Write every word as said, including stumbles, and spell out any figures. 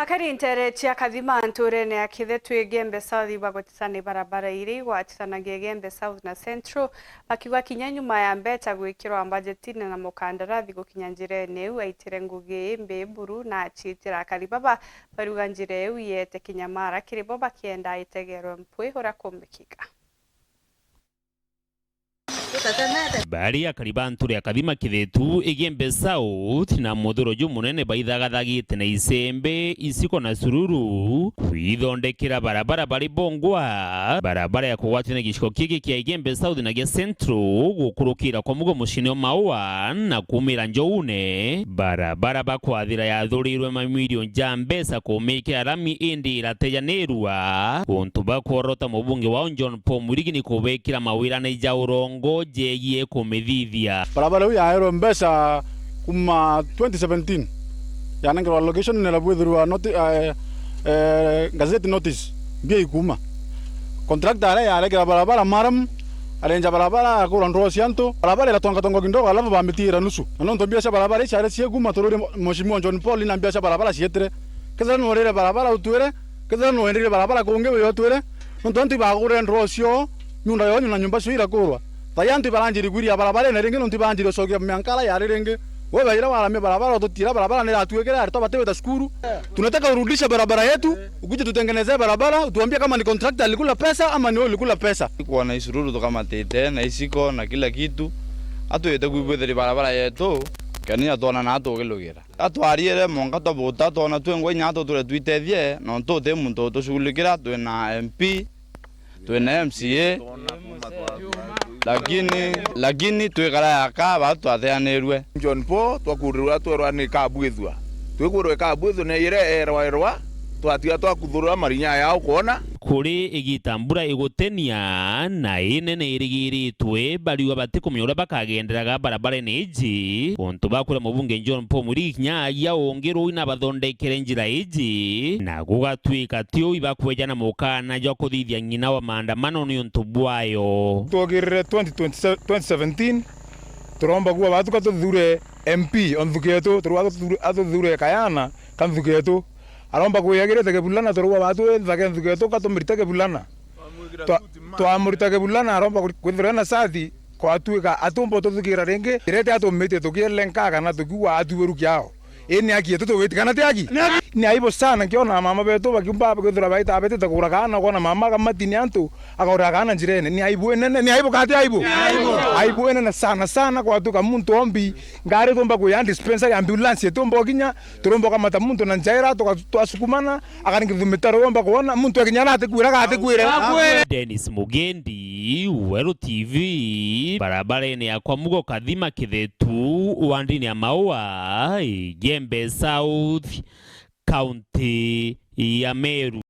Akari ntere cia Kathima nturene ya Kithetu Igembe South ibagwetitana ibarabara iri igwatitanagia Igembe South na Central, bakiuga kinya nyuma ya mbeca gwikirwa mbajetine na mukandarathi gukinya njirene iu aitire ngugi imbi buru na aciitira akari baba bariuga njira iu iete kinyamara kiri bo bakienda itegerwe mpwi uria kumbikika. Bari akari ba nture ya Kathima Kithetu Igembe South na muthuro jumunene baithagathagite na icembe, iciko na cururu kwithondekera barabara bari bongwa, barabara ya kugwatania giciko kiki kia Igembe South na gia Central gukurukira kwa mugo mucini o Maua na kumira Njoune. Barabara bakwathira yathurirwe mamirioni ja mbeca kumikira rami indi iratejanirwa untu bakworota mubunge wao John Paul Mwirigi ni kubekira mawirane ja urongo jegie kumithithia. Barabara iu yaerwe mbeca kuma twenty seventeen, yanengerwa allocation na irabwithirwa noti-, eh, eh, gazette notice, mbia ikuma. Contractor aria yarekera barabara maram, arenja barabara, akura ndoo cia antu, barabara iratongatongwa kidogo, alafu bamitiira nusu. Na nontu mbia cia barabara ici ciari ciikuma, tururi Mheshimiwa John Paul na mbia cia barabara cietire. Kethira nurire barabara utwire, kethira nwendeire barabara kungi wi utwire, nontu antu ibagurire ndoo cio, miunda yonyu na nyumba cio irakurwa. Thai antu ibaranjiri kwiria barabarene ringi, nontu ibaranjiri ucokia miankara yari ringi. We baira waramia barabara, ututira barabara ni iratuikire, aritwa batiwita cukuru. Tunataka urudishe barabara yetu, ukuje tutengenezee barabara, utuambie kama ni contractor alikula pesa ama ni wewe ulikula pesa. Kuona isururu tukamatite na isiko na kila kitu, atwite kwibwithiri barabara yetu, kenia twona na atugilugira. Atwariere monka twabuta, twona twingwa inya tuture twitethie, nontu uti muntu utushughulikira, twina M P, twina M C A, lakini, lakini twikara yaka ba twatheanirwe. John Paul, twakurirwa twerwa ni kabwithua. Twikwirwa ikabwithua na ire erwa erwa, twatia twakuthurwa marinya yao kwona. Kuri igita mbura igutenia na inene irigiritwe, bariuga batikumenya uria bakagenderaga barabarene iji, untu bakwira mubunge John Paul Mwirigi kinya agia ungi ruu inabathondekere njira iji, na gugatwika ti uu ibakweja na mukana jwa kuthithia ng'ina wa maandamano niuntu bwayo. Twokirire twenty twenty, twenty seventeen, turomba kuuga batuka tuthure M P o nthuki yetu, turauga atuthure, atuthure kayana ka nthuki yetu. Aromba kwiyagirite kibulana, turauga batu nthake nthuki yetu, ka tumirite kibulana. Twa-, twamurita kibulana, aromba kuri-, kwithirwa ena sathi, kwatuika atumba ututhukira ringi, irete atumitie tukielenka kana tukiuga atuiru kiao. Ii ni aki yetu tugwiti kana ti aki? Ni aibu sana nkiona mama betu bakiumba kwithirwa baita betite kugura kaana, ukona mama akamati ni antu, akagura kaana njirene. Ni aibu inene, ni aibu kana ti aibu? Aibu inene sana sana kwatuika muntu ombi ngari tumba kuya dispensary, ambulance itumba ukinya, turumba ukamata muntu na njaira, tuka-, twasukumana, akaringi thumitaro yomba kwona muntu akinya na atikwira kana atikwire. Dennis Mugendi, Weru T V, barabarene ya kwa Mugo Kathima Kithetu, wandini ya Maua, Igembe South, County ya Meru.